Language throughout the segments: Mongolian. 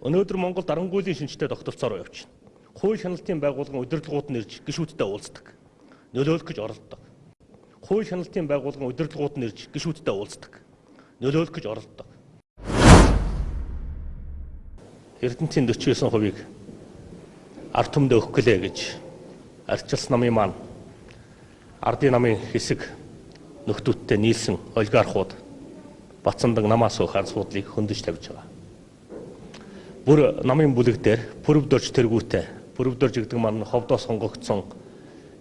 Өнөөдөр Монгол дарангуйлын шинжтэй тогтолцоо руу явчихна. Хууль хяналтын байгууллагын удирдлагууд нь ирж гишүүдтэй уулздаг. Нөлөөлөх гэж оролддог. Хууль хяналтын байгууллагын удирдлагууд нь ирж гишүүдтэй уулздаг. Нөлөөлөх гэж оролддог. Эрдэнтийн 49%-ийг ард түмэндээ өгөх гэлээ гэж арчилсан намын маань ардын намын хэсэг нөхдүүдтэй нийлсэн олигархууд Батсандан намаас өөх асуудлыг хөндөж тавьж байгаа. Бүр намын бүлэг дээр Пүрвдөрж тэргүүтэй. Пүрвдөрж гэдэг маань ховдоо сонгогдсон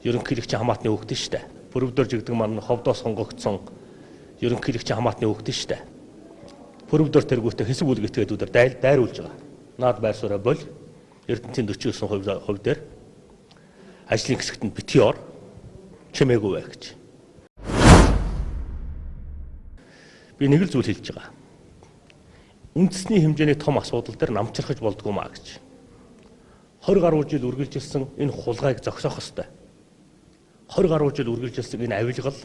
ерөнхийлөгчийн хамаатны хүүхэд нь шүү дээ. Пүрвдөрж гэдэг маань ховдоо сонгогдсон ерөнхийлөгчийн хамаатны хүүхэд нь шүү дээ. Пүрвдөрж тэргүүтэй хэсэг бүлэг этгээдүүдээр дайруулж байгаа. Наад байр сууриа бол Эрдэнтийн 49% дээр ажлын хэсэгт нь битгий ор, чимээгүй бай гэж. Би нэг л зүйл хэлж байгаа. Үндэсний хэмжээний том асуудал дээр намчрахж болдгоо маа гэж. 20 гаруй жил үргэлжилсэн энэ хулгайг зогсоох ёстой. 20 гаруй жил үргэлжилсэн энэ авилгал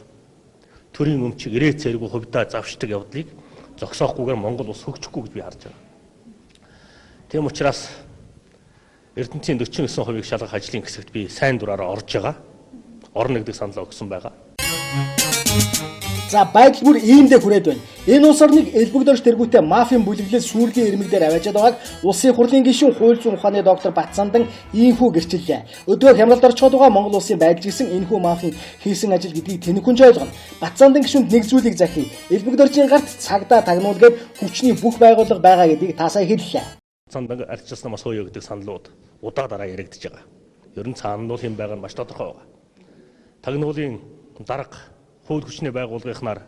төрийн өмчийг ирээ цэргүү хувьдаа завшдаг явдлыг зогсоохгүйгээр Монгол улс хөгжихгүй гэж би харж байгаа. Тийм учраас Эрдэнтийн 49%-ийг шалгах ажлын хэсэгт би сайн дураараа орж байгаа. Орно гэдэг санал өгсөн байгаа. За байдал бүр иймдээ хүрээд байна. Энэ улс орныг элбэг дорж тэргүүтэй мафийн бүлэглэл сүүрлийн ирмэг дээр аваачаад байгааг улсын хурлын гишүүн хууль зүйн ухааны доктор Батсандан ийхүү гэрчиллээ. Өдөө хямралд орчход байгаа Монгол улсын байдал гэсэн энэхүү мафийн хийсэн ажил гэдгийг тэнхүнж ойлгоно. Батсандан гишүүнд нэг зүйлийг захий. Элбэг доржийн гарт цагдаа тагнуул гээд хүчний бүх байгууллага байгаа гэдгийг та сая хэллээ. Батсандан арчилсан намаас хөөе гэдэг саналууд удаа дараа яригдж байгаа. Ер нь цаана нь бол хэм байгаа нь маш тодорхой байгаа. Тагнуулын дарга хууль хүчний байгууллагынхнаар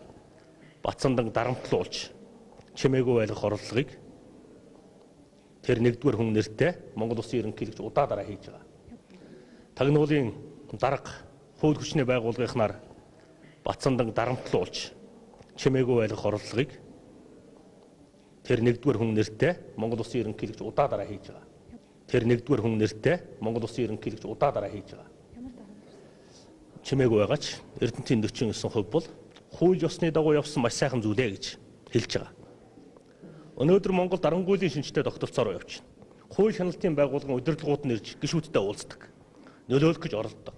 Батсандан дарамтлуулж чимээгүй байлгах оролдлогыг тэр нэгдүгээр хүн нэртэй Монгол Улсын ерөнхийлөгч удаа дараа хийж байгаа. Тагнуулын дарга хууль хүчний байгууллагынхнаар Батсандан дарамтлуулж чимээгүй байлгах оролдлогыг тэр нэгдүгээр хүн нэртэй Монгол Улсын ерөнхийлөгч удаа дараа хийж байгаа. Тэр нэгдүгээр хүн нэртэй Монгол Улсын ерөнхийлөгч удаа дараа хийж байгаа. Чимээгүй байгаач Эрдэнтийн 49% бол хууль ёсны дагуу явсан маш сайхан зүйлээ гэж хэлж байгаа. Өнөөдөр Монгол дарангуйлын шинжтэй тогтолцоо руу явчихна. Хууль хяналтын байгууллагын удирдлагууд нь ирж гишүүдтэй уулздаг. Нөлөөлөх гэж оролддог.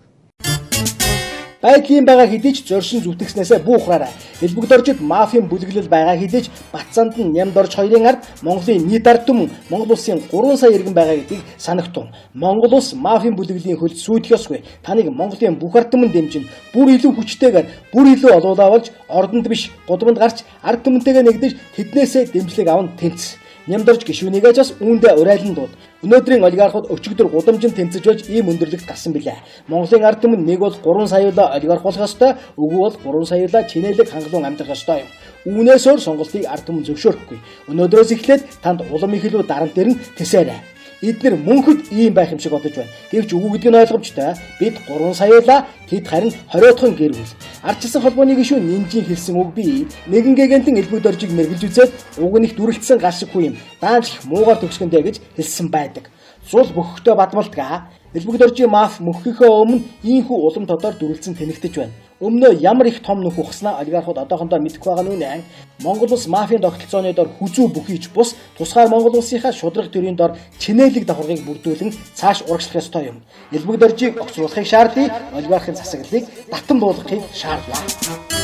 Байдал ийм байгаа хэдий ч зоршин зүтгэснээсээ бүү ухраарай. Элбэг доржид мафийн бүлэглэл байгаа хэдий ч Батсанд нь Нямдорж хоёрын ард Монголын нийт ард түмэн Монгол улсын 3 сая иргэн байгаа гэдгийг санагтун. Монгол улс мафийн бүлэглэлийн хөлд сүйдэх ёсгүй. Таныг Монголын бүх ард түмэн дэмжин. Бүр илүү хүчтэйгээр, бүр илүү олуулаа болж ордонд биш, гудамд гарч ард түмэнтэйгээ нэгдэж тэднээсээ дэмжлэг аван тэнц. Нямдорж гишүүнийгээ ч бас үүндээ урайлан дууд. Өнөөдрийн олигархууд өчигдөр гудамжинд тэмцэж байж ийм өндөрлөгт гарсан билээ. Монголын ард түмэн нэг бол 3 саяулаа олигарх болох ёстой, үгүй бол 3 саяулаа чинээлэг хангалуун амьдрах ёстой юм. Үүнээс өөр сонголтыг ард түмэн зөвшөөрөхгүй. Өнөөдрөөс эхлээд танд улам их илүү дарамт ирнэ тэсээрэй. Эднэр мөнхөд ийм байх юм шиг бодож байна. Гэвч үгүй гэдэг нь ойлгомжтой. Бид 3 саяулаа, тэд харин 20-хан гэр бүл. Ардчилсан холбооны гишүүн Нинжин хэлсэн үг би нэгэн гэгэнтэн элбэг доржийг мэргэлж үзээд уг нь их дүрэлтсэн гал шиг хүн юм. Даанч их муугар төгсгөндөө гэж хэлсэн байдаг. Зул бөхөхтэй бадмалтгаа. Элбэг доржийн маф мөхөхийнхөө өмнө ийхүү улам тодор дүрэлтсэн тэнэгтэж байна. Өмнөө ямар их том нүх ухснаа олигархууд одоохондоо мэдэхгүй байгаа нь үнэ. Монгол улс мафийн тогтолцооны дор хүзүү бүхийж бус тусгаар Монгол улсынхаа шударга төрийн дор чинээлэг давхаргыг бүрдүүлэн цааш урагшлах ёстой юм. Элбэг доржийг огцруулахыг шаардъя, олигархын засаглалыг татан буулгахыг шаардлаа.